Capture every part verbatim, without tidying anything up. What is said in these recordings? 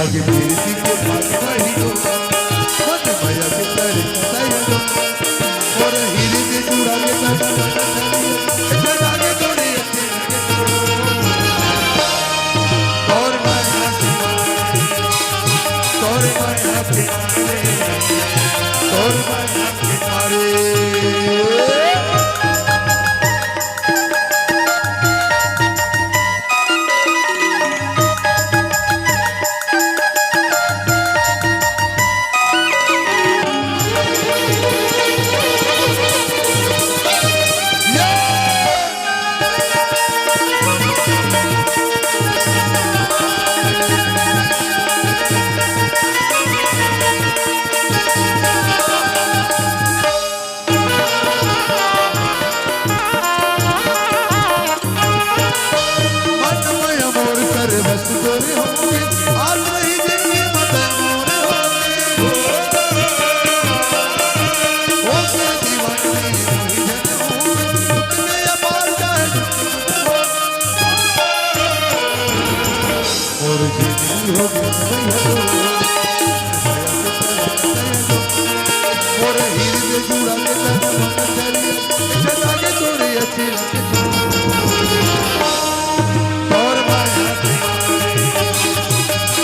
के प्रीति के भाग वही दो, मन माया के तारे सताई दो, और हीरे में चूड़ा के तारे सताई दो, जगा के तोरे अच्छे लगे। तोर माया के मारे, तोर माया के मारे, तोर माया के मारे। मन मया मोर सर्वस्व तोरे होगे, आस रही जिंदगी में तैं मोर होगे। होगे दीवानी मोहि जन होगे, तुझ में अपार चाहे मोर जिंदगी होगे भैया तो, मोर हीर में जुड़ा के तन मन चलिए, चला के तोरे अच्छे लगे। तोर माया के मारे,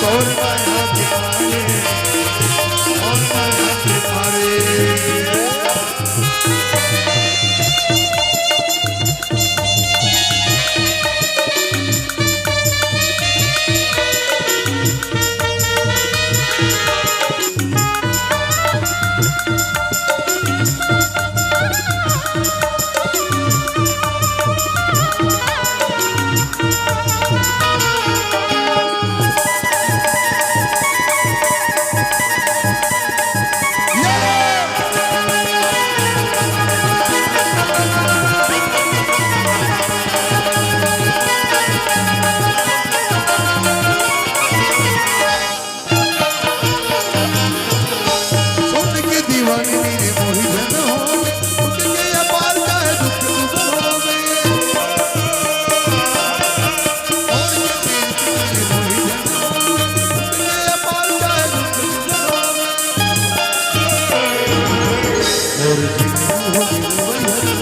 तोर माया के मारे, तोर माया के मारे। सुन के दीवानी मेरे मोहि जन हो, सुन के अपार चाहे दुख सुख होवे। और ये प्रीत मेरे मोहि जन हो, सुन के अपार चाहे दुख सुख होवे। और जिंदगी हो गई वही हर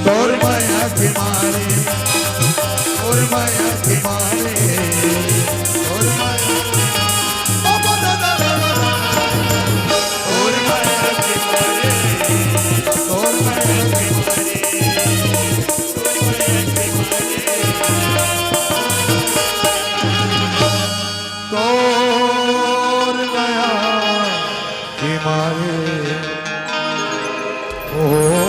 तोर माया के मारे, तोर माया के मारे, तोर माया, तोर माया के मारे, तोर माया के मारे, तोर माया के मारे। तोर माया के मारे, ओ